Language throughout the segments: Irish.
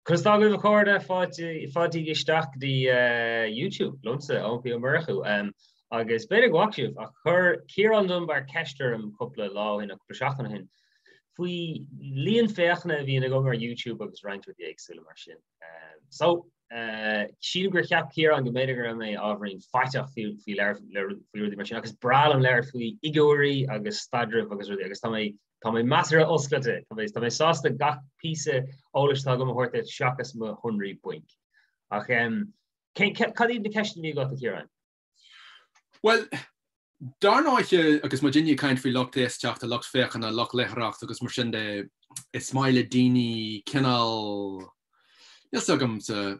Conas tá agaibh a chairde? Fáilte isteach go dtí YouTube liomsa, Eoin P Ó Murchú. Agus b'fhéidir go bhfaca sibh, ach chuir Ciarán Dunbar ceist orm cúpla lá ó shin, nó cúpla seachtain ó shin, faoi líon féachana a bhíonn agam ar YouTube agus roinnt rudaí éagsúla mar sin. So, sílim gur cheap Ciarán go mb'fhéidir go raibh mé ábhairín faiteach faoi rudaí mar sin, ach is breá liom labhairt faoi fhigiúirí agus staidreamh agus rudaí agus tá mé Tá mé measartha oscailte, tá mé, tá mé sásta gach píosa eolais atá agam a thabhairt duit seachas mo shonraí bainc. Ach em, cén, cad iad na ceisteanna a bhí agat, a Chiaráin? Bhuel, dar ndóighe, agus muidinne ag caint faoi lucht éisteachta, lucht féachana, lucht léitheoireachta agus mar sin de, is maith le daoine cineál, níl 's agamsa,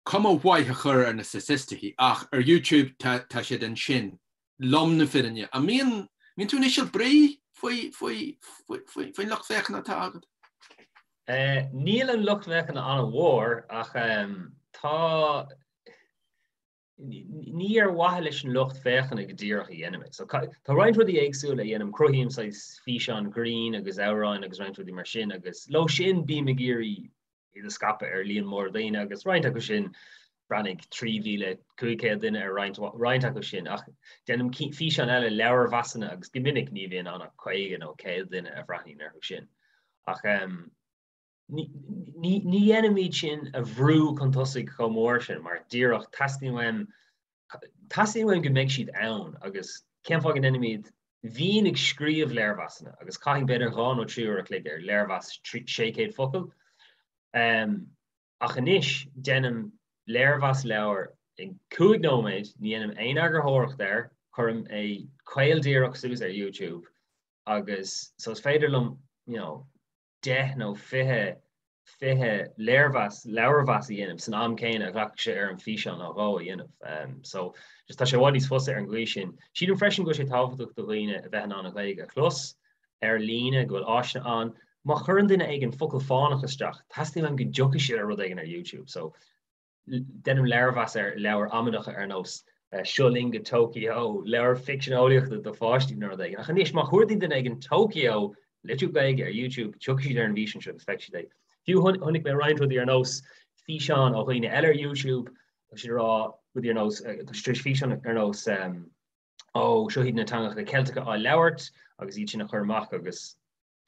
cuma mhaith a chur ar na staitisticí, ach ar YouTube tá, tá siad ansin. Lom na fírinne. An mbíonn, mbíonn tú in íseal brí faoi, faoi, faoi, faoi, faoin lucht féachana atá agat? Níl an lucht féachana an-mhór ach tá, ní ar mhaithe leis an lucht féachana go díreach a dhéanaim é. So tá roinnt rudaí éagsúla a dhéanaim, cruthaím saghas físeáin ghrinn agus amhráin agus roinnt rudaí mar sin agus leo sin bím ag iarraidh iad a scaipeadh ar líon mór daoine agus roinnt acu sin, bhreathnaigh 3,500 duine ar roinnt, roinnt acu sin ach déanaim físeáin eile, leabharmheasanna agus go minic ní bhíonn ann ach 50 nó 100 duine a bhreathnaíonn orthu sin. Ach ní, ní, ní dhéanaim iad sin a bhrú chun tosaigh chomh mór sin mar díreach teastaíonn uaim Teastaíonn uaim go mbeidh siad ann agus cén fáth go ndéanaim iad? Bhínn ag scríobh léirmheasanna agus chaithfinn b'fhéidir 2 nó 3 uair a chloig ar léirmheas 600 focal. Ach anois déanaim léirmheas leabhair in 5 nóiméad, ní dhéanaim aon eagarthóireacht air, cuirim é caol díreach suas ar YouTube agus so is féidir liom you know, 10 nó 20, 20 léirmheas, leabharmheas a dhéanamh san am céanna a ghlacfadh sé orm físeán nó dhó a dhéanamh. So just tá sé i bhfad níos fusa ar an gcaoi sin. Sílim freisin go bhfuil sé tábhachtach do dhaoine a bheith in ann an Ghaeilge a chlos ar líne, go bhfuil áiseanna ann. Má chuireann duine éigin focal fánach isteach, teastaíonn uaim go dtiocfaidh siad ar rud éigin ar YouTube. So Déanaim léirmheas ar leabhair amaideacha ar nós Seo Linn go Tokyo, leabhar ficsean eolaíochta do pháistí nó rud éigin. Ach anois, má chuardaíonn duine éigin Tokyo, litriú Gaeilge ar YouTube, tiocfaidh siad ar an bhfíseán seo agus feicfidh siad é. Fiú chonaic mé roinnt rudaí ar nós físeáin ó dhaoine eile ar YouTube, tá siad ag rá rudaí ar nós, tá siad tar éis físeán ar nós ó seo iad na teangacha Ceilteacha á labhairt agus iad sin a chur amach agus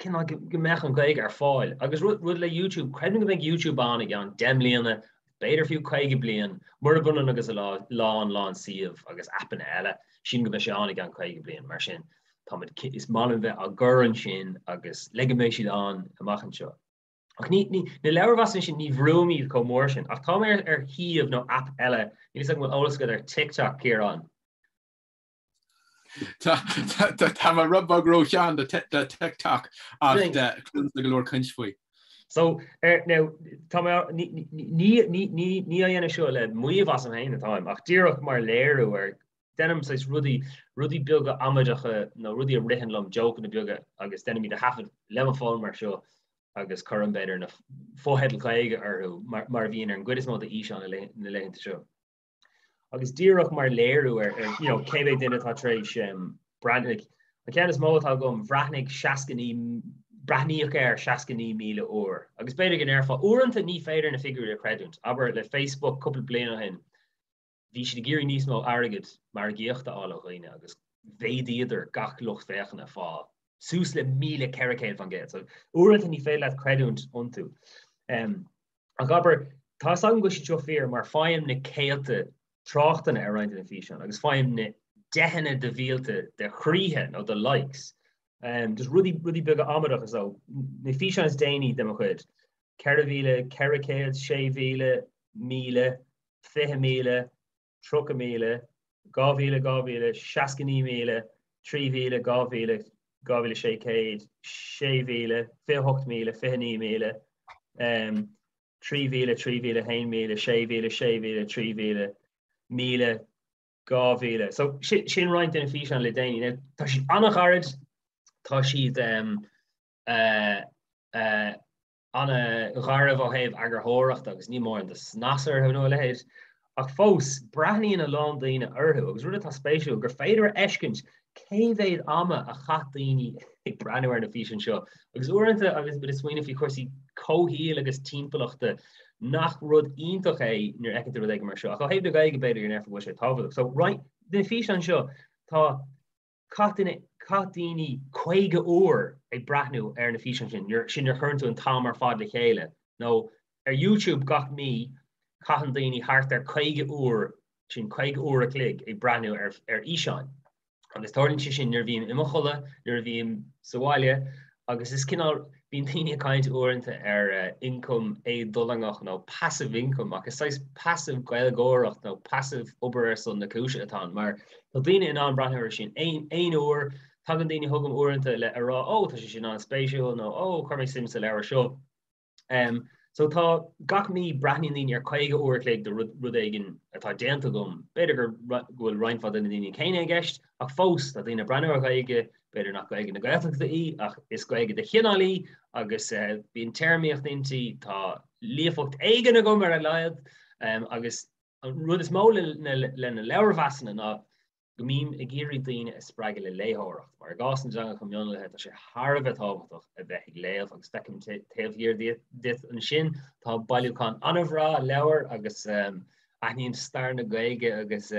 cineál go mbeadh an Ghaeilge ar fáil. Agus rud le YouTube, creidim go mbeidh YouTube ann i gceann 10 mbliana, b'fhéidir fiú 50 bliain, murab ionann agus a lán lán suíomh agus aipeanna eile, sílim go mbeidh sé ann i gceann 50 bliain. Mar sin, táimid, is maith liom bheith á gcur ansin agus le go mbeidh siad ann amach anseo. Ach ní, ní, na leabharmheasanna sin, ní bhrúim iad chomh mór sin. Ach tá mé ar, ar shuíomh nó aip eile, níl a fhios agam an bhfuil eolas agat ar TikTok, Ciarán. Tá mé rud beag róshean do TikTok ach cluinim go leor caint faoi. So, now, tá mé, ní, ní, ní, ní, ní á dhéanamh seo le maíomh asam féin atáim, ach díreach mar léiriú ar, déanaim saghas rudaí, rudaí beaga amaideacha nó rudaí a ritheann liom, jócanna beaga agus déanaim iad a thaifead le mo fón mar seo agus cuirim b'fhéidir na fotheidil Ghaeilge orthu mar, mar a bhíonn ar an gcuid is mó d'fhíseáin na laethanta seo. Agus díreach mar léiriú ar you know, cé mhéad duine atá tar éis breathnaigh, an ceann is mó atá agam, bhreathnaigh 69, breathnaíodh air 69,000 uair. Agus b'fhéidir go ndéarfá, uaireanta ní féidir na figiúirí a chreidiúint. Abair le Facebook cúpla bliain ó shin, bhí siad ag iarraidh níos mó airgead margaíochta a fháil ó dhaoine agus mhéadaíodar gach lucht féachana fá suas le 1,400%. So uaireanta ní féidir leat creidiúint iontu. Ach abair, tá a fhios agam go bhfuil siad seo fíor mar faighim na céadta tráchtanna ar roinnt de na físeáin agus faighim na deicheanna de mhílte de chroíthe nó de likes. Just rudaí, rudaí beaga amaideacha so, na físeáin is déanaí de mo chuid, 4,400, 6,000, 1,000, 20,000, 30,000, 2,000, 2,000, 69,000, 3,000, 2,000, 2,600, 6,000, 28,000, 29,000, 3,000, 3,000, 1,000, 6,000, 6,000, 3,000, 1,000, 2,000. So sin roinnt de na físeáin le déanaí. Now, tá siad an-ghairid, tá siad an-gharbh ó thaobh eagarthóireachta agus níl mórán de snas orthu nó a leithéid. Ach fós, breathnaíonn a lán daoine orthu agus rud atá spéisiúil gur féidir a fheiscint cé mhéad ama a chaith daoine ag breathnú ar na físeáin seo. Agus uaireanta agus muid ag smaoineamh faoi chúrsaí. comhshaoil agus timpeallachta nach rud iontach é nuair a fheiceann tú rud éigin mar seo. Ach ó thaobh na Gaeilge b'fhéidir go ndéarfá go bhfuil sé tábhachtach. So roinnt de na físeáin seo tá chaith duine, chaith daoine 50 uair ag breathnú ar na físeáin sin, nuair, sin nuair a chuireann tú an t-am ar fad le chéile. Nó ar YouTube gach mí caitheann daoine thart ar 50 uair, sin 50 uair a chloig ag breathnú ar, ar fhíseáin. Agus tarlaíonn sé sin nuair a bhím i mo chodladh, nuair a bhím sa bhaile, agus is cineál, bíonn daoine ag caint uaireanta ar ioncam éadulaingeach nó passive income ach is saghas passive Gaeilgeoireacht nó passive obair ar son na cúise atá ann mar tá daoine in ann breathnú air sin aon aon uair, tagann daoine chugam uaireanta le a rá 'ó tá sé sin an-spéisiúil' nó 'ó chuir mé suim sa leabhar seo'. Um, so tá gach mí breathnaíonn daoine ar 50 uair a chloig de rud, rud éigin atá déanta agam. B'fhéidir gur go bhfuil roinnt mhaith de na daoine céanna i gceist, ach fós tá daoine ag breathnú ar Ghaeilge, b'fhéidir nach Gaeilge na Gaeltachta í, ach is Gaeilge de chineál í agus uh, bíonn téarmaíocht inti, tá líofacht éigin agam ar a laghad, um, agus an rud is mó le, le, le na leabharmheasanna ná go mbím ag iarraidh daoine a spreagadh le léitheoireacht, mar i gcás na dteangacha mionlaithe tá sé thar a bheith tábhachtach a bheith ag léamh agus feicim taobh thiar díot ansin tá bailiúchán an-bhreá leabhar agus aithním stair na Gaeilge agus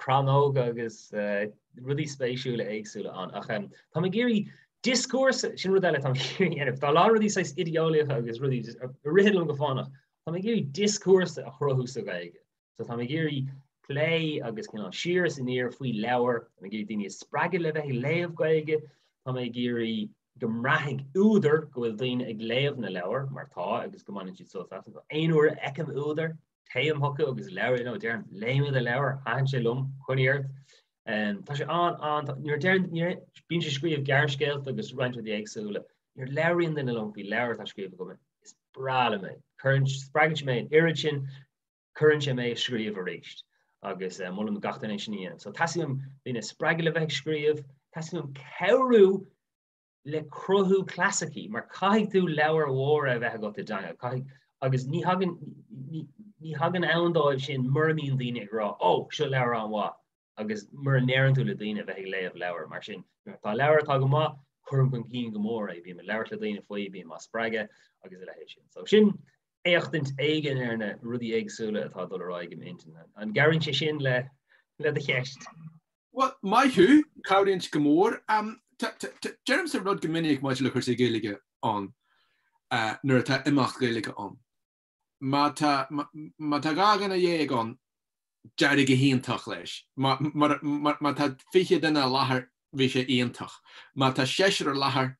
crannóga agus rudaí spéisiúla éagsúla ann. Ach táim ag iarraidh dioscúrsa, sin rud eile táim ag iarraidh a dhéanamh, tá a lán rudaí saghas idéeolaíocha agus rudaí a ritheann liom go fánach, táim ag iarraidh dioscúrsa a chruthú sa Ghaeilge. So táim ag iarraidh plé agus cineál siar is aniar faoi leabhair, táim ag iarraidh daoine a spreagadh le bheith ag léamh Gaeilge, tá mé ag iarraidh go mbraithfidh údair go bhfuil daoine ag léamh na leabhar, mar tá, agus go mbaineann siad sult as. Aon uair a fheicim údar, téim chucu agus leabhar, you know, deirim, léigh mé do leabhar, thaitin sé liom, coinnigh ort. Um, tá sé an, an, nuair a deireann, nuair bímse ag scríobh gearrscéalta agus roinnt rudaí éagsúla, nuair a labhraíonn duine liom faoi leabhar atá scríofa agam, is breá liom é. Cuireann, spreagann sé mé an oiread sin, cuireann sé mé ag scríobh arís agus molaim do gach duine é sin a dhéanamh. So teastaíonn uaim daoine a spreagadh le bheith ag scríobh, teastaíonn uaim cabhrú le cruthú clasaicí, mar caithfidh tú leabhair mhóra a bheith agat i dteanga, caithfidh, agus ní thagann, ní, ní thagann ann dóibh sin mura mbíonn daoine ag rá, ó, seo leabhar an-mhaith, agus mura ndeireann tú le daoine a bheith ag léamh leabhar, mar sin, nuair atá leabhar atá go maith, cuirim chun cinn go mór é, bím ag labhairt le daoine faoi, bím á spreagadh agus a leithéid sin. So sin éachtaint éigin ar na rudaí éagsúla atá ag dul ar aghaidh i m'intinn. An gcabhraíonn sé sin le le do cheist? Bhuel, maith thú, cabhraíonn sé go mór. Deirimse rud go minic maidir le cúrsaí Gaeilge ann, nuair atá imeacht Gaeilge ann. Má tá má tá 12 dhuine ann, d'éirigh go hiontach leis. Má má tá 20 duine i láthair, bhí sé iontach. Má tá seisear i láthair,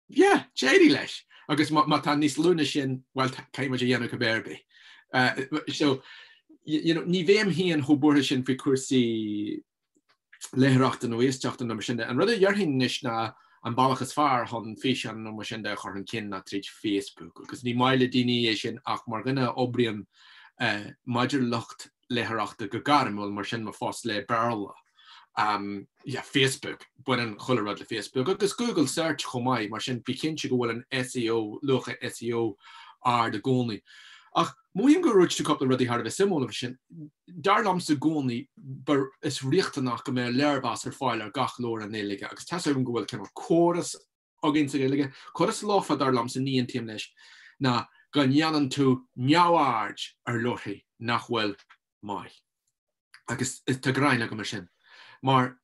Yeah, d'éirigh leis! Agus má tá níos lú ná sin, bhuel, caithfidh muid a dhéanamh cibé ar bith. So, you know, ní bheinn féin chomh buartha sin faoi chúrsaí léitheoireachta nó éisteachta nó mar sin de. An rud a dhéarfainn anois ná an bealach is fearr chun físeán nó mar sin de a chur chun cinn ná tríd Facebook. Agus ní maith le daoine é sin ach mar dhuine a oibríonn maidir le lucht léitheoireachta go gairmiúil, mar sin mo phost le Béarla, yeah, Facebook, baineann chuile rud le Facebook, agus Google Search chomh maith, mar sin bí cinnte go bhfuil an SEO, luach SEO ard i gcónaí. Ach mothaím gur dhúirt tú cúpla rudaí thar a bheith suimiúil agus sin, dar liomsa i gcónaí, is riachtanach go mbeadh léirmheas ar fáil ar gach leabhar i nGaeilge agus tá's agam go bhfuil cineál córas againn sa Ghaeilge, córas lofa, dar liomsa, ní aontaím leis, ná go ndéanann tú neamhaird ar leabharthaí nach bhfuil maith. Agus tá gráin agam air sin. Mar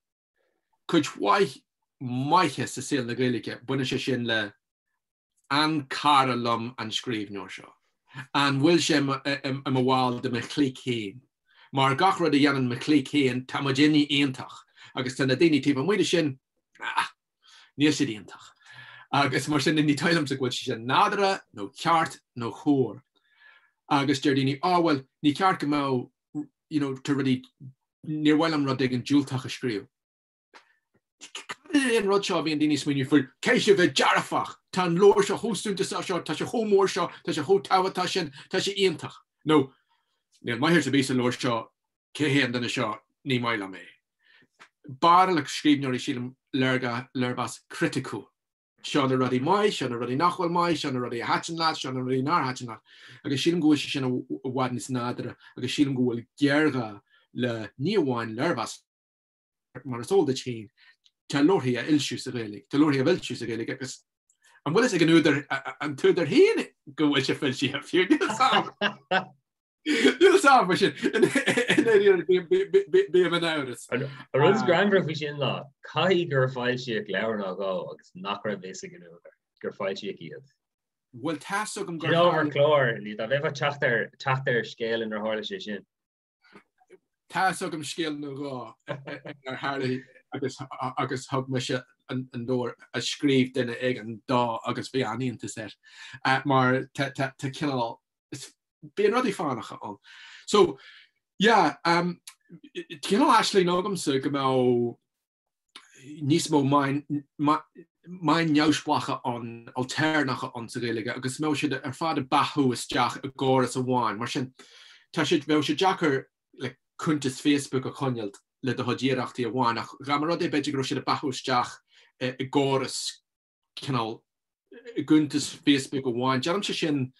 cuid mhaith maitheas i saol na Gaeilge, baineann sé sin le an cara liom an scríbhneoir seo? An bhfuil sé i mo bhall de mo chlique féin? Mar gach rud a dhéanann mo chlique féin, tá muidinne iontach. Agus tá na daoine taobh amuigh de sin, ah, níl siad iontach. Agus mar sin ní dóigh liomsa go bhfuil sé sin nádúrtha nó ceart nó cóir. Agus deir daoine, á bhuel, ní ceart go mbeadh, you know, tá rudaí, níor mhaith liom rud éigin diúltach a scríobh. Cad é an rud seo a bhíonn daoine ag smaoineamh faoi? Caithfidh sé bheith dearfach! Tá an leabhar seo chomh suntasach seo, tá sé chomh mór seo, tá sé chomh tábhachtach sin, tá sé iontach. Nó, níl maitheas ar bith sa leabhar seo, cé hé an duine seo, ní maith liom é. B'fhearr le scríbhneoirí, sílim, léirmheas criticiúil. Seo na rudaí maith, seo na rudaí nach bhfuil maith, seo na rudaí a thaitin leat, seo na rudaí nár thaitin leat. Agus sílim go bhfuil sé sin i bhfad níos nádúrtha agus sílim go bhfuil géarghá le ní amháin léirmheas, mar is eol duit féin, tá leabharthaí á fhoilsiú sa Ghaeilge, tá leabharthaí á bhfoilsiú sa Ghaeilge agus. An bhfuil fhios ag an údar, an t-údar féin go bhfuil sé foilsithe fiú? Níl fhios a'm. Níl fhios a'm, mar sin, i ndáiríre, bím in amhras. An rud is greannmhar faoi sin ná, caithfidh gur foilsíodh leabhar nó dhó agus nach raibh fhios ag an údar gur foilsíodh iad. Bhuel, tá's agam gur. Sin ábhar cláir, dá mbeifeá teacht ar teacht ar scéal inar tharla sé sin. Tá's agam scéal nó dhó ar tharla agus agus thug mise an leabhar a scríobh duine éigin dó agus bhí an-iontas air mar tá cineál bíonn rudaí fánacha ann. So yeah, um, cineál aisling agamsa go mbeadh níos mó meáin neamhspleácha ann, ailtéarnacha ann sa Ghaeilge agus mbeadh siad ar fad ag beathú isteach i gcóras amháin. Mar sin, tá sé, bheadh sé deacair like, cuntas Facebook a choinneáilt le do chuid iarrachtaí amháin ach dá mba rud é b'fhéidir go raibh siad ag beathú isteach i gcóras cineál i gcuntas Facebook amháin. Déanaimse sin,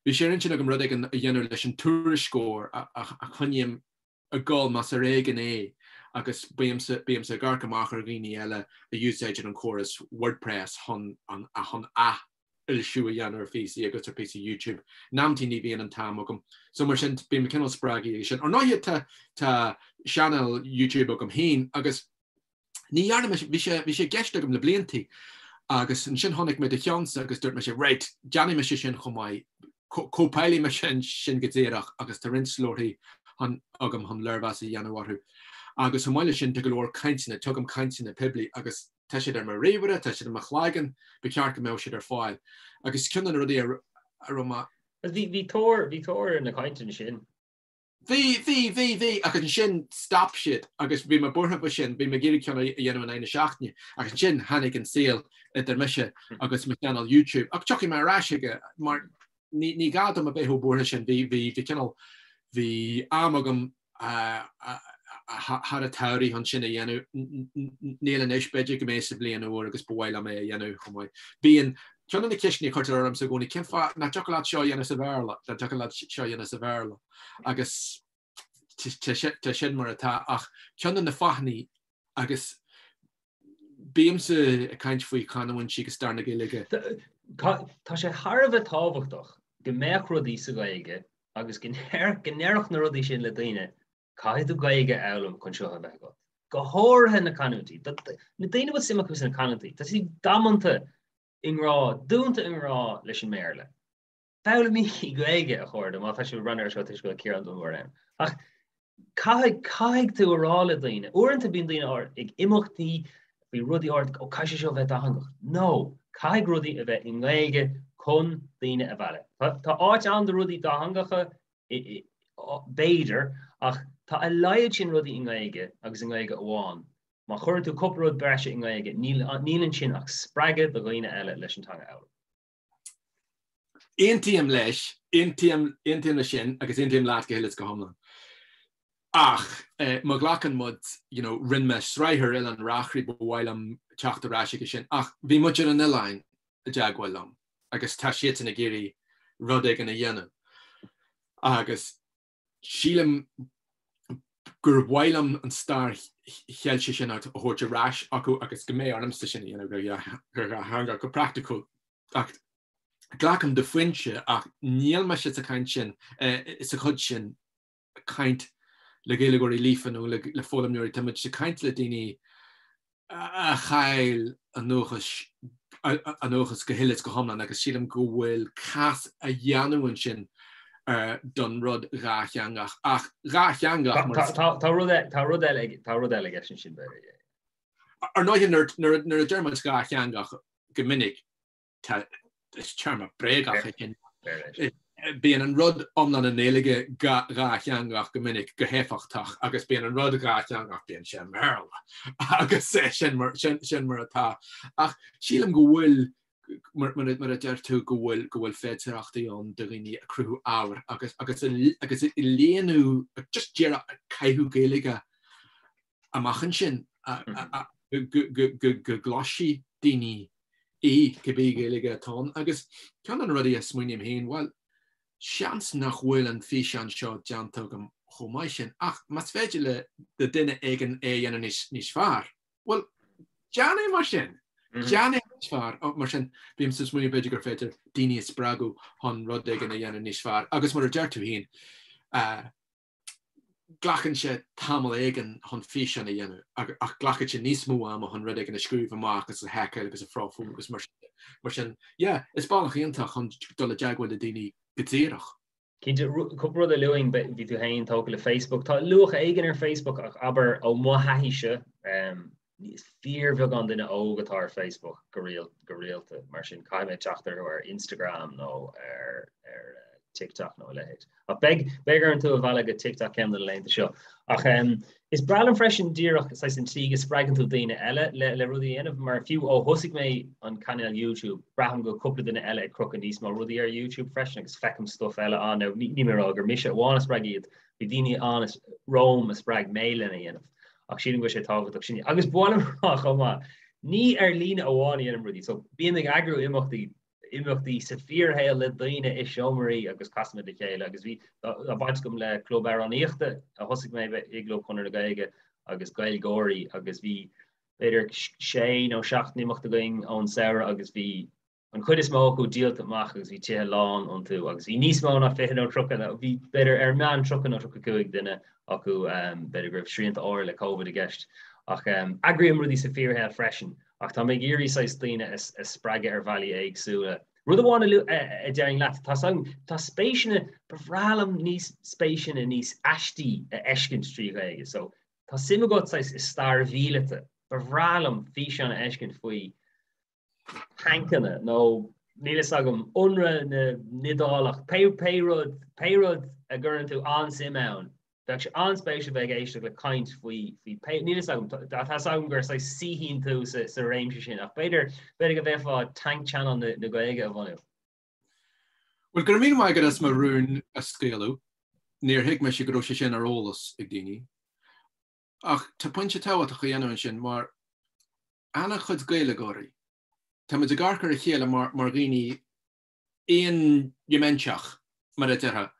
bhí sé ar intinn agam rud éigin a dhéanamh leis an tuairisceoir a choinním ag gabháil, más ar éigean é, agus bímse, bímse ag amharc amach ar dhaoine eile a úsáideann an córas WordPress chun an, chun athfhoilsiú a dhéanamh ar phíosaí agus ar phíosaí YouTube. In amantaí ní bhíonn an t-am agam. So mar sin, bím cineál spreagtha aige sin. Ar ndóighe tá, tá channel YouTube agam féin agus Ní dhearna mise, bhí sé, bhí sé i gceist agam le bliantaí agus ansin chonaic mé do cheannsa agus dúirt mise, right, déanfaidh mise sin chomh maith, cóipeálfaidh mise sin go díreach agus tá roinnt leabharthaí chun, agam chun léirmheas a dhéanamh orthu. Agus chomh maith leis sin tá go leor cainteanna, tugaim cainteanna poiblí agus tá siad ar mo ríomhaire, tá siad i mo chloigeann, ba cheart go mbeadh siad ar fáil. Agus ceann de na rudaí a raibh mé. Bhí, bhí tóir, bhí tóir ar na cainteanna sin. Bhí, bhí, bhí, bhí, agus ansin stop siad agus bhí mé buartha faoi sin, bhí mé ag iarraidh ceann a dhéanamh in aghaidh na seachtaine agus ansin tháinig an saol idir mise agus mo chainéal YouTube ach tiocfaidh mé ar ais aige mar ní, ní gá dom a bheith chomh buartha sin, bhí, bhí, bhí cineál, bhí am agam thar an tsamhraidh chun sin a dhéanamh, níl anois, b'fhéidir go mbeidh sa bhliain úr agus ba mhaith liom é a dhéanamh chomh maith. Bíonn, ceann de na ceisteanna a chuirtear ormsa i gcónaí, cén fáth nach dtiocfadh leat seo a dhéanamh sa Bhéarla, nach dtiocfadh leat seo a dhéanamh sa Bhéarla? Agus tá sin mar atá ach ceann de na fáthanna agus bímse ag caint faoi chanúintí agus stair na Gaeilge. Tá sé thar a bheith tábhachtach go mbeadh rudaí sa Ghaeilge agus go ndéarfadh na rudaí sin le daoine, caithfidh tú Gaeilge a fhoghlaim chun seo a bheith agat. Go háirithe na canúintí. Na daoine a bhfuil suim acu sna canúintí, tá siad damanta i ngrá, dúnta i ngrá leis an mBéarla. Foghlaimígí Gaeilge, a chairde, má tá sibh ag breathnú air seo toisc go bhfuil Ciarán Dunbar ann. Ach caithfidh, caithfidh tú a rá le daoine, uaireanta bíonn daoine ag imeachtaí faoi rudaí áirithe, ó caithfidh sé seo a bheith dátheangach. No! Caithfidh rudaí a bheith i nGaeilge chun daoine a mhealladh. Tá, tá áit ann do rudaí dátheangacha, b'fhéidir, ach tá a laghad sin rudaí i nGaeilge agus i nGaeilge amháin. Má chuireann tú cúpla rud breise i nGaeilge, níl, níl ansin ach spreagadh do dhaoine eile leis an teanga a fhoghlaim. Aontaím leis, aontaím, aontaím leis sin agus aontaím leat go huile is go hiomlán. Ach má ghlacann muid, you know, rinne mé sraith ar Oileán Reachraí, ba mhaith liom teacht ar ais aige sin, ach bhí muintir an oileáin i dteagmháil liom agus tá siadsan ag iarraidh rud éigin a dhéanamh. Agus sílim gur mhaith liom an stair cheilte sin a thabhairt ar ais acu agus go mbeidh ormsa sin a dhéanamh go dhátheangach, go praiticiúil. Ach glacaim do phointe ach níl mise sa chaint sin, sa chuid sin ag caint le Gaeilgeoirí líofa nó le foghlaimeoirí, tá muid ag caint le daoine a chaill a ndúchas a ndúchas go huile is go hiomlán agus sílim go bhfuil cás a dhéanamh ansin don rud dhátheangach. Ach dhátheangach mar. Tá rud tá rud eile tá rud eile i gceist ansin b'fhéidir. Ar ndóigh nuair a deir muid dhátheangach go minic Tá, is téarma bréagach é sin. Bíonn an rud iomlán i nGaeilge dhátheangach go minic, go héifeachtach, agus bíonn an rud dhátheangach, bíonn sé i mBéarla. Agus sin mar, sin, sin mar atá. Ach sílim go bhfuil, mar, mar, mar a deir tú, go bhfuil, go bhfuil féidearthachtaí ann do dhaoine ag cruthú ábhair agus, agus, agus ag líonadh, just díreach ag caitheamh Gaeilge amach ansin, go, go, go, go gcloisfidh daoine í, cibé Gaeilge atá ann. Agus ceann de na rudaí a smaoiním féin, bhuel, seans nach bhfuil an físeán seo déanta agam chomh maith sin, ach más féidir le duine éigin é a dhéanamh níos, níos fearr, bhuel, déan é mar sin! Déan é níos fearr. Mar sin, bímse ag smaoineamh b'fhéidir gur féidir daoine a spreagadh chun rud éigin a dhéanamh níos fearr. Agus mar a deir tú féin, glacann sé tamall éigin chun físeán a dhéanamh ach glacann sé níos mó ama chun rud éigin a scríobh amach agus a sheiceáil agus a phrofú agus mar sin. Mar sin, yeah, is bealach iontach chun dul i dteagmháil le daoine go díreach. Cinnte, cúpla rud a luaigh, bhí tú féin tógtha le Facebook. Tá luach éigin ar Facebook ach abair ó mo thaithíse, is fíorbheagán duine óg atá ar Facebook go rialta, mar sin caithfidh mé teacht orthu ar Instagram nó ar TikTok nó a leithéid. Ach beidh beidh orm tú a mhealladh go TikTok ceann de na laethanta seo. Ach is breá liom freisin díreach saghas an tslí go spreagann tú daoine eile le le rudaí a dhéanamh, mar fiú ó thosaigh mé an cainéal YouTube, braithim go bhfuil cúpla duine eile ag crochadh níos mó rudaí ar YouTube freisin agus feicim stuff eile ann. Now ní ní mé ag rá gur mise amháin a spreag iad, bhí daoine ann romham a spreag mé lena dhéanamh. Ach sílim go bhfuil sé tábhachtach sin. Agus ba mhaith liom a rá chomh maith, ní ar líne amháin a dhéanaim rudaí, so bím ag eagrú imeachtaí imeachtaí sa fíorshaol le daoine i seomraí agus casaimid le chéile agus bhí tá baint agam le club amhránaíochta a thosaigh mé i gClub Chonradh na Gaeilge agus Gaeilgeoirí agus bhí b'fhéidir sé nó seacht n-imeacht againn ón samhradh agus bhí an chuid is mó acu díolta amach agus bhí tithe lán iontu agus bhí níos mó ná 20 nó 30 bhí b'fhéidir ar meán 30 nó 35 duine acu b'fhéidir go raibh srianta áirithe le Covid i gceist ach eagraím rudaí sa fíorshaol freisin ach tá mé ag iarraidh saghas daoine a spreagadh ar bhealaí éagsúla. Rud amháin a déarfainn leat, tá tá spéiseanna, ba bhreá liom níos spéiseanna níos aistí a fheiscint trí Ghaeilge. So tá suim agat saghas i stair mhíleata, ba bhreá liom físeán a fheiscint faoi tancanna nó níl fhios agam, ionradh na nIodálach, pé pé rud, pé rud a gcuireann tú an-suim ann, bheadh sé an-spéisiúil bheith ag éisteacht le caint faoi, faoi pé, níl fhios agam, tá fhios agam gur saghas saoithín tú sa, sa réimse sin ach b'fhéidir, b'fhéidir go bhféadfá Tank Channel na, na Gaeilge a bhunú. Bhuel, go raibh míle maith agat as mo rún a scaoileadh. Níor thuig mise go raibh sé sin ar eolas ag daoine. Ach tá pointe tábhachtach a dhéanamh ansin mar an-chuid Gaeilgeoirí, tá muid ag amharc ar a chéile mar dhaoine aondhiméinseach, mar a déarfá.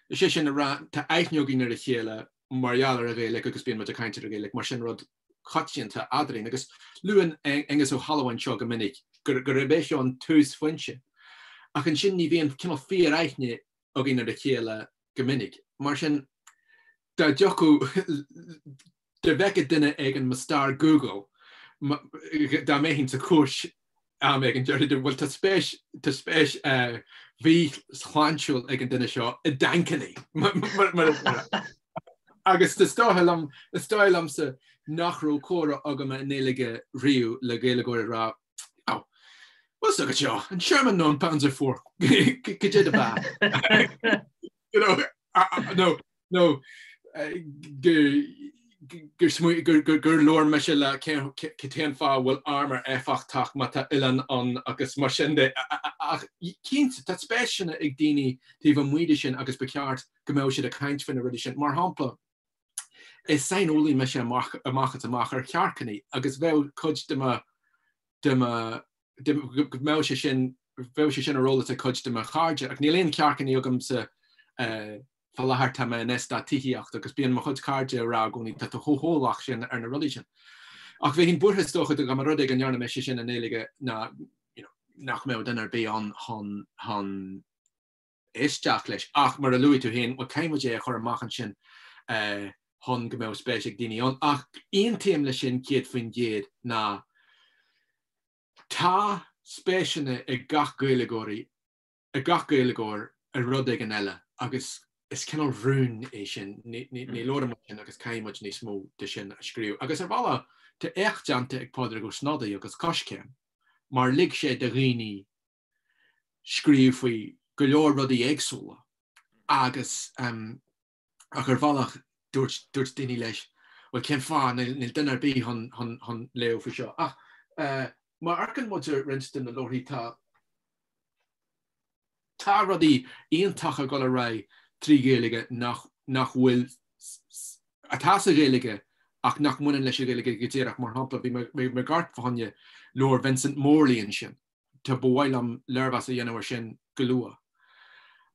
Is é sin a rá, tá aithne againn ar a chéile mar gheall ar an Ghaeilge agus bíonn muid ag caint ar an Ghaeilge, mar sin rud coitianta eadrainn. Agus luann Aengus Ó hAlmhain seo go minic, gurb é seo an túsphointe. Ach ansin ní bhíonn cineál fíor-aithne againn ar a chéile go minic. Mar sin, dá dtiocfadh, dá bhfeicfeadh duine éigin mo stair Google, dá mbeinn sa chúirt am éigin, déarfaidh, bhuel, tá spéis, tá spéis mhíshláintiúil ag an duine seo i dtancannaí. Agus is dóigh liom, is dóigh liomsa nach raibh comhrá agam i nGaeilge riamh le Gaeilgeoir ag rá, Oh, bhfuil fhios agat seo, an Sherman nó an Panzer IV, cad é do mheas? You know, nó, nó gur gur gur labhair mise le cén cén fáth a bhfuil arm éifeachtach má tá oileán ann agus mar sin de. Ach cinnte, tá spéiseanna ag daoine taobh amuigh de sin agus ba cheart go mbeadh siad ag caint faoi na rudaí sin. Mar shampla, is saineolaí mise amach amach is amach ar shearcanna agus bheadh cuid de mo de mo de go mbeadh sé sin bheadh sé sin ar eolas ag cuid de mo chairde ach níl aon shearcanna agamsa fá láthair tá mé in eastát tithíochta agus bíonn mo chuid cairde ag rá i gcónaí tá tú chomh heolach sin ar na rudaí sin. Ach bheinn buartha is dócha dá mba rud é go ndearna mise sin i nGaeilge ná you know, nach mbeadh duine ar bith ann chun chun éisteacht leis. Ach mar a luaigh tú féin, bhuel caithfidh muid é a chur amach ansin chun go mbeadh spéis ag daoine ann. Ach aontaím leis sin 100% ná tá spéiseanna ag gach Gaeilgeoirí, ag gach Gaeilgeoir i rud éigin eile agus is cineál rún é sin. Ní labhrann muid sin agus caithfidh muid níos mó de sin a scríobh. Agus ar bhealach tá éacht déanta ag Pádraig Ó Snodaigh agus Coiscéim mar lig sé do dhaoine scríobh faoi go leor rudaí éagsúla agus ach ar bhealach dúirt dúirt daoine leis bhuel cén fáth níl níl duine ar bith chun chun chun léamh faoi seo ach má amharcann muid ar roinnt de na leabharthaí tá tá rudaí iontacha ag dul ar aghaidh trí Ghaeilge nach nach bhfuil atá sa Ghaeilge ach nach mbaineann leis an Ghaeilge go díreach mar shampla bhí mé bhí mé ag amharc fá choinne leabhar Vincent Morley ansin Tá, ba mhaith liom léirmheas a dhéanamh air sin go luath.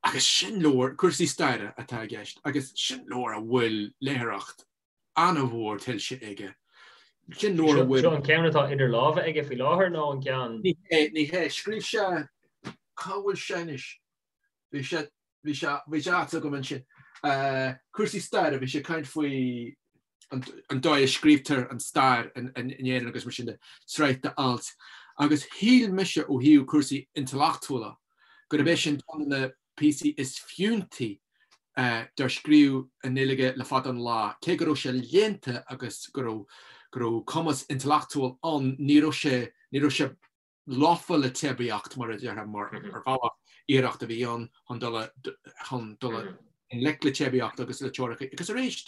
Agus sin leabhar, cúrsaí staire atá i gceist, agus sin leabhar a bhfuil léitheoireacht an-mhór tuillte aige. Sin leabhar a bhfuil. Seo an ceann atá idir lámha aige faoi láthair nó an ceann. Ní hé, ní hé. Scríobh sé, cá bhfuil sé anois? Bhí sé, bhí sé, bhí sé ait agam ansin. Cúrsaí staire, bhí sé ag caint faoi an dóigh a scríobhtar an stair in Éirinn agus mar sin de, sraith d'ailt. Agus shíl mise ó thaobh cúrsaí intleachtúla gurb é sin ceann de na píosaí is fiúntaí dár scríobhadh i nGaeilge le fada an lá. Cé go raibh sé léannta agus go raibh go raibh cumas intleachtúil ann, ní raibh sé ní raibh sé lofa le teibíocht, mar a déarfá, mar ar bhealach iarracht a bhí ann chun dul chun dul i ngleic le teibíocht agus le teoiricí. Agus arís,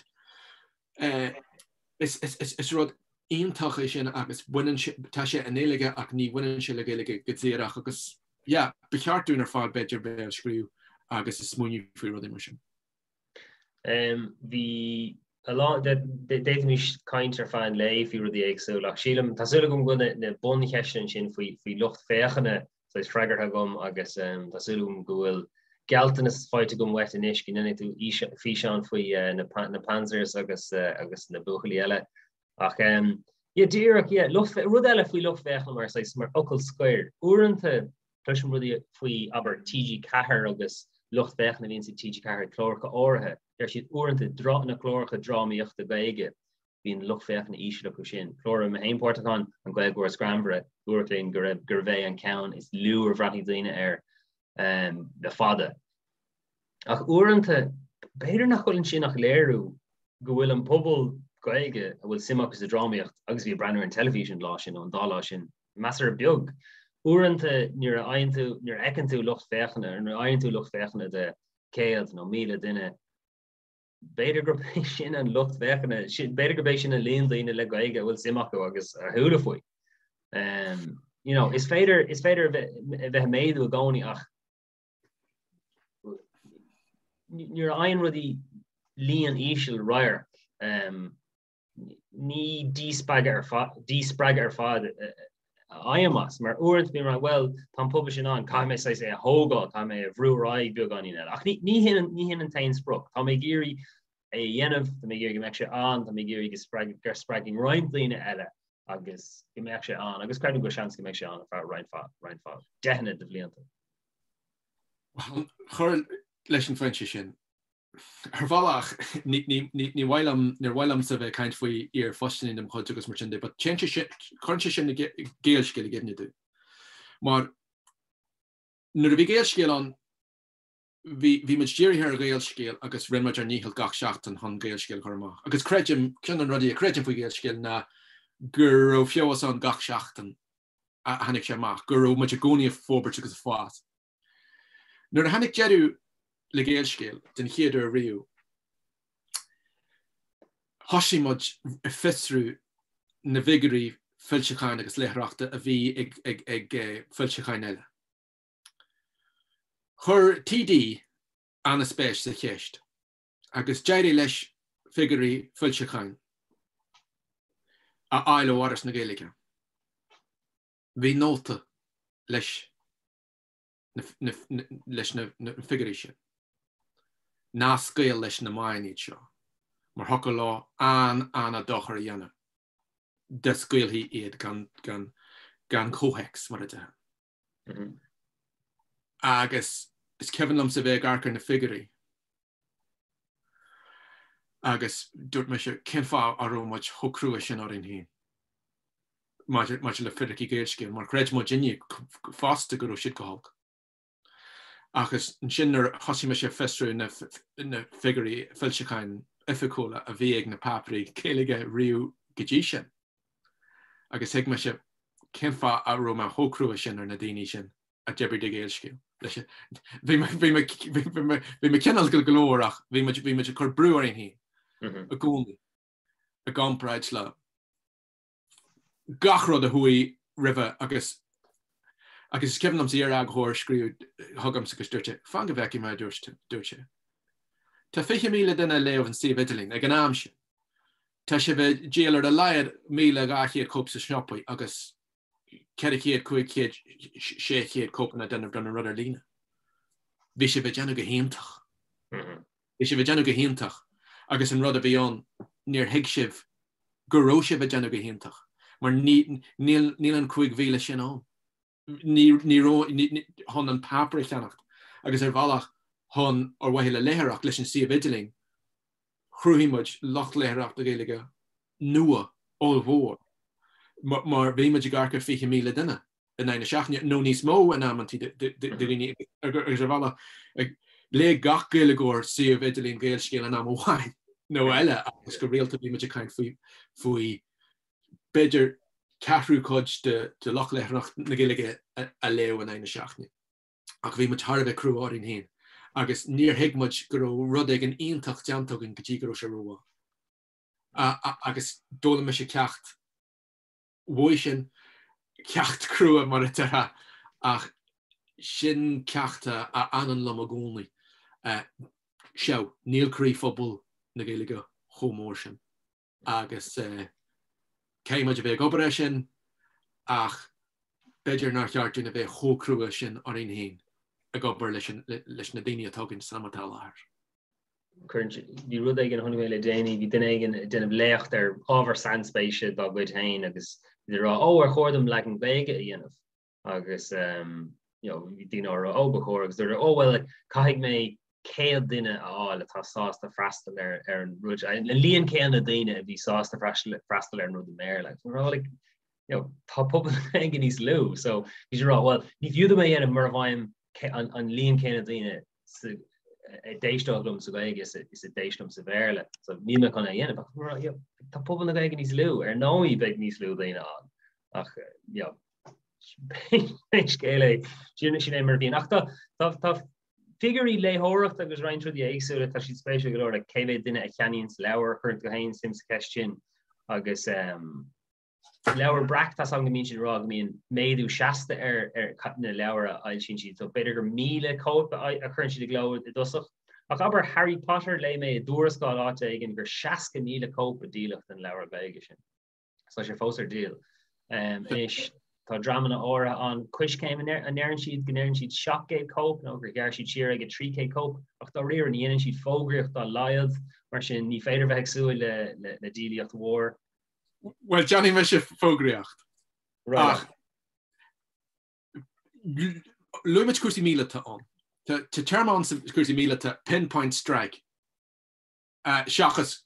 is rud iontach é sin agus baineann sé, tá sé i nGaeilge ach ní bhaineann sé le Gaeilge go díreach agus yeah, ba cheart dúinn ar fad b'fhéidir bheith ag scríobh agus ag smaoineamh faoi rudaí mar sin. Bhí a lán, d'fhéadfaimis caint ar feadh an lae faoi rudaí éagsúla ach sílim, tá súil agam go bhfuil na buncheisteanna ansin faoi faoi lucht féachana saghas freagartha agam agus tá súil agam go bhfuil gealltanas faighte agam uait anois go ndéanfaidh tú físeán faoi na Panzers agus agus na buachaillí eile. Ach yeah, díreach, yeah, lucht, rud eile faoi lucht féachana mar saghas mar fhocal scoir. Uaireanta cloisim rudaí faoi, abair, TG4 agus lucht féachana a bhíonns ag TG4 ag cláracha áirithe. Deir siad uaireanta drá, na cláracha drámaíochta Gaeilge, bíonn lucht féachana íseal acu sin. Clár a raibh mé féin páirteach ann, an Gaeilgeoir is Greannmhaire, dúradh linn go raibh, gurbh é an ceann is lú ar bhreathnaigh daoine air le fada. Ach uaireanta, b'fhéidir nach bhfuil ansin ach léiriú go bhfuil an pobal Gaeilge a bhfuil suim acu sa drámaíocht agus a bhí ag breathnú ar an teilifís an lá sin nó an dá lá sin measartha beag. Uaireanta nuair a fhaigheann tú, nuair a fheiceann tú lucht féachana, nuair a fhaigheann tú lucht féachana de 100 nó 1,000 duine, b'fhéidir gurb é sin an lucht féachana, b'fhéidir gurb é sin an líon daoine le Gaeilge a bhfuil suim acu agus a chuala faoi. Um, you know, is féidir is féidir a bheith ag méadú i gcónaí ach nuair a fhaigheann rudaí líon íseal radharc, ní díspreagadh ar fad, díspreagadh ar fad a fhaighim as, mar uaireanta bím ag rá, bhuel, tá an pobal sin ann, caithfidh mé saghas é a thógáil, caithfidh mé a bhrú ar aghaidh beagáinín eile. Ach ní, ní hin an, ní hin an t-aon sprioc. Tá mé ag iarraidh é a dhéanamh, tá mé ag iarraidh go mbeadh sé ann, tá mé ag iarraidh go spreag, go spreagfainn roinnt daoine eile agus go mbeadh sé ann, agus creidim go seans go mbeidh sé ann ar feadh roinnt mhaith, roinnt mhaith, deicheanna de bhlianta. Chur leis an phointe sin, ar bhealach, ní mhaith liom, níor mhaith liomsa bheith ag caint faoi iar-phostanna de mo chuid agus mar sin de, but téann sé sin, cuireann sé sin Gaelscéal i gcuimhne domh. Mar nuair a bhí Gaelscéal ann, bhí, bhí muid dírithe ar Ghaelscéal agus rinne muid ár ndícheall gach seachtain chun Gaelscéal a chur amach. Agus creidim, ceann de na rudaí a creidim faoi Ghaelscéal ná go raibh feabhas ann gach seachtain a tháinig sé amach, go raibh muid i gcónaí ag forbairt agus ag fás. Nuair a tháinig deireadh le Gaelscéal den chéad uair riamh, thosaigh muid ag fiosrú na bhfigiúirí foilseacháin agus léitheoireachta a bhí ag foilseacháin eile. Chuir TD an-spéis sa cheist agus d'éirigh leis figiúirí foilseacháin a fháil ó Fhoras na Gaeilge. Bhí nóta leis leis na figiúirí sin. Ná scaoil leis na meáin iad seo, mar thiocfadh leo an-an-dochar a dhéanamh dá scaoilfí iad gan gan comhthéacs, mar a déarfá. Agus is cuimhin liomsa bheith ag amharc ar na figiúirí agus dúirt mise, cén fáth a raibh muid chomh crua sin orainn féin maidir maidir le fíricí Gaelscéal, mar chreid muidinne fosta go raibh siad go holc. Agus ansin nuair a thosaigh mise ag fiosrú na na figiúirí foilseacháin oifigiúla a bhí ag na páipéirí Gaeilge riamh go dtí sin, Agus thuig mise cén fáth a raibh mé chomh crua sin ar na daoine sin a d'oibrigh do Ghaelscéal. Bhí mé cineálta go leor ach bhí muid bhí muid ag cur brú orainn féin i gcónaí i gcomparáid le gach rud a chuaigh roimhe agus agus is cuimhin liomsa iar-eagarthóir scríobh chugamsa agus dúirt sé, fan go bhfeicfidh mé a dúirt dúirt sé. Tá 20,000 duine ag léamh an suíomh idirlín ag an am sin. Tá sibh ag díol ar a laghad 1,200 cóip sna siopaí agus 400, 500, 600 cóipeanna ag déanamh don rud ar líne. Bhí sibh ag déanamh go hiontach. Bhí sibh ag déanamh go hiontach agus an rud a bhí ann, níor thuig sibh go raibh sibh ag déanamh go hiontach mar níl níl an 5,000 sin ann. Ní ní raibh chun an páipéar a cheannacht agus ar bhealach chun ar mhaithe le léitheoireacht leis an suíomh idirlín chruthaigh muid lucht léitheoireachta Gaeilge nua ollmhór mar bhí muid ag amharc ar 20,000 duine in aghaidh na seachtaine nó níos mó in amantaí de dhaoine agus ar bhealach léigh gach Gaeilgeoir suíomh idirlín Gaelscéal in am amháin nó eile agus go rialta bhí muid ag caint faoi faoi b'fhéidir ceathrú cuid de lucht léitheoireacht na Gaeilge a léamh in aghaidh na seachtaine. Ach bhí muid thar a bheith crua orainn féin agus níor thuig muid go raibh rud éigin iontach déanta againn go dtí go raibh sé rómhaith. Agus d'fhoghlaim mise ceacht uaidh sin, ceacht crua mar a déarfá, ach sin ceacht a fhanann liom i gcónaí. Sea, níl croíphobal na Gaeilge chomh mór sin agus caithfidh muid a bheith ag obair air sin ach b'fhéidir nár cheart dúinn a bheith chomh crua sin orainn féin ag obair leis na daoine atá againn san am atá i láthair. Bhí rud éigin a chonaic mé le déanaí, bhí duine éigin ag déanamh léacht ar ábhar sainspéise dá gcuid féin agus iad ag rá, 'Ó, ar chóir dom leagan Gaeilge a dhéanamh? Agus you know, bhí daoine á rá, 'Ó, ba chóir' agus dúirt, 'Ó, bhuel, caithfidh mé 100 duine a fháil atá sásta freastal ar ar an rud, an líon céanna daoine a bhí sásta freastal ar an rud i mBéarla. Agus rá, like, you know, tá pobal na Gaeilge níos lú, so bhí sé ag rá, well, ní fiú dom é a dhéanamh mura bhfaighim an líon céanna daoine a d'éisteodh liom sa Ghaeilge is a d'éist liom sa Bhéarla, so níl mé chun é a dhéanamh. Ach tá pobal na Gaeilge níos lú, ar ndóigh beidh níos lú daoine ann. Ach you know, pé scéal é, sin sin é mar a bhíonn. Ach tá tá tá figiúirí léitheoireachta agus roinnt rudaí éagsúla, tá siad spéisiúil go leor, like, cé mhéad duine a cheannaíonn leabhar, cuireann tú féin suim sa cheist sin agus um, Leabhar Breac, tá's agam go mbíonn siad ag rá go mbíonn méadú seasta ar ar na leabhair a fhoilsíonn siad, so b'fhéidir gur 1,000 cóip a chuireann siad i gcló i dtosach. Ach abair Harry Potter, léigh mé i dtuarascáil áit éigin gur 60,000 cóip a díoladh den leabhar Gaeilge sin. So tá sé fós ar díol. Anois, tá dreamanna áirithe ann, Coiscéim, an ndeireann siad go ndeireann siad 700 cóip nó gur ghearr siad siar ag 300 cóip, ach dáiríre ní dhéanann siad fógraíocht dá laghad, mar sin ní féidir bheith ag súil le le díolaíocht mhór. Bhuel, déanfaidh mise fógraíocht. Ach luaigh muid cúrsaí míleata ann. Tá téarma ann sa cúrsaí míleata, pinpoint strike, seachas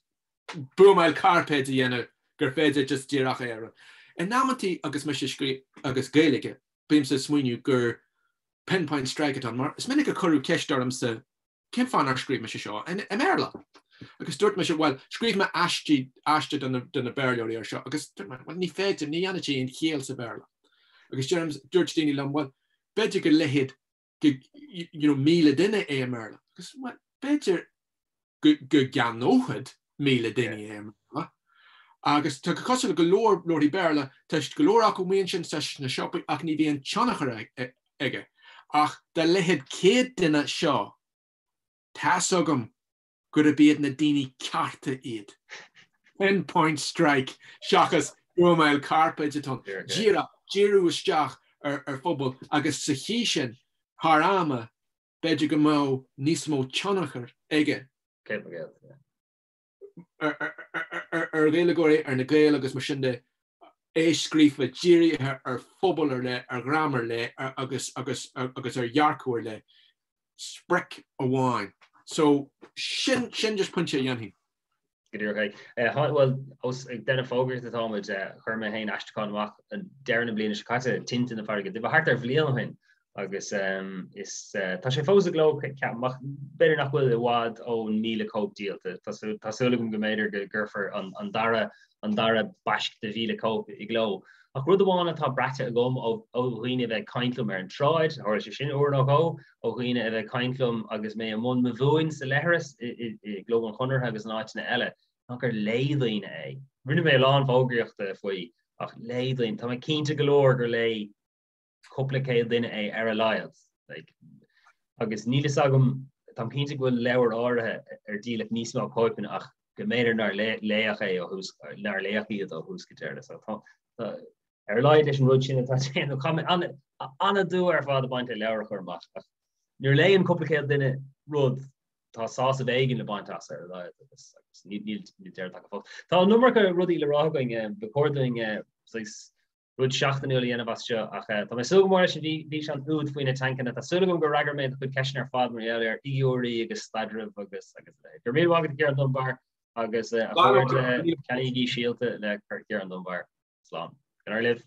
buamáil cairpéid a dhéanamh gur féidir just díreach é a rá. In amantaí agus mise ag scríobh agus Gaeilge, bímse ag smaoineamh gur pinpoint strike atá ann, mar is minic a cuireadh ceist ormsa cén fáth nár scríobh mise seo i mBéarla? Agus dúirt mise, bhuel, scríobh mé aistí, aiste do na, do na Béarlóirí ar seo, agus dúirt mé, bhuel, ní féidir, ní dhéanfaidh sé aon chiall sa Bhéarla. Agus deirim, dúirt daoine liom, bhuel, b'fhéidir go léifeadh, go, you know, 1,000 duine é i mBéarla. Agus, bhuel, b'fhéidir go, go gceannófadh 1,000 duine é i mBéarla. Agus tá cosúil le go leor leabharthaí Béarla, tá go leor acu amuigh ansin, tá sna siopaí, ach ní bhíonn tionchar aige. Ach dá léifeadh 100 duine seo, tá's agam gurb iad na daoine cearta iad. Pinpoint strike seachas buamáil cairpéid atá ann. Díreach, díriú isteach ar phobal agus sa chaoi sin, thar ama, b'fhéidir go mbeadh níos mó tionchar aige. 100%, yeah. ar Ghaeilgeoirí, ar na Gaeil agus mar sin de, é scríofa dírithe ar phobal ar leith, ar dhream ar leith agus agus agus ar dhearcadh ar leith, sprioc amháin. So, sin sin just pointe a dhéanfainn. Go díreach é. Bhuel, ós ag déanamh fógraíochta atáimid, chuir mé féin aistriúchán amach deireadh na bliana seo caite, Tinte na Farraige Duibhe, thart ar bhliain ó shin. Agus is tá sé fós i gcló, ceapaim, ach b'fhéidir nach bhfuil i bhfad ón 1,000 cóip díolta. Tá súil agam go mb'fhéidir go gcuirfear an dara an dara baisc de 1,000 cóip i gcló. Ach rud amháin atá braite agam ó dhaoine a bheith ag caint liom ar an tsráid, tharla sé sin uair nó dhó, ó dhaoine a bheith ag caint liom agus mé i mbun mo mhúin sa leithreas i gClub an Chonartha agus in áiteanna eile, ná gur léigh daoine é. Rinne mé a lán fógraíochta faoi ach léigh daoine, tá mé cinnte go leor gur léigh cúpla céad duine é ar a laghad. Like, agus níl fhios agam, táim cinnte go bhfuil leabhair áirithe ar díoladh níos mó cóipeanna ach go mb'fhéidir nár léadh é ó thús, nár léadh iad ó thús go deireadh. So, tá, tá, ar a laghad leis an rud sin atá déanamh, tá mé an-dua ar fad ag baint le leabhar a chur amach. Ach nuair a léann cúpla céad duine rud. Tá sásamh éigin le baint as ar a laghad agus agus níl níl níl deireadh tagtha fós. Tá an iomarca rudaí le rá againn, ba chóir dúinn saghas rud seachtainiúil a dhéanamh as seo ach tá mé ag súil go mór leis an bhfíseán úd faoi na tancanna. Tá súil agam gur fhreagair mé do chuid ceisteanna ar fad mar gheall ar fhigiúirí agus staidreamh agus agus a leithéid. Go raibh míle maith agat a Chiaráin Dunbar agus a chairde ceannaígí Síolta le Ciarán Dunbar. Slán. Go n-éirí libh.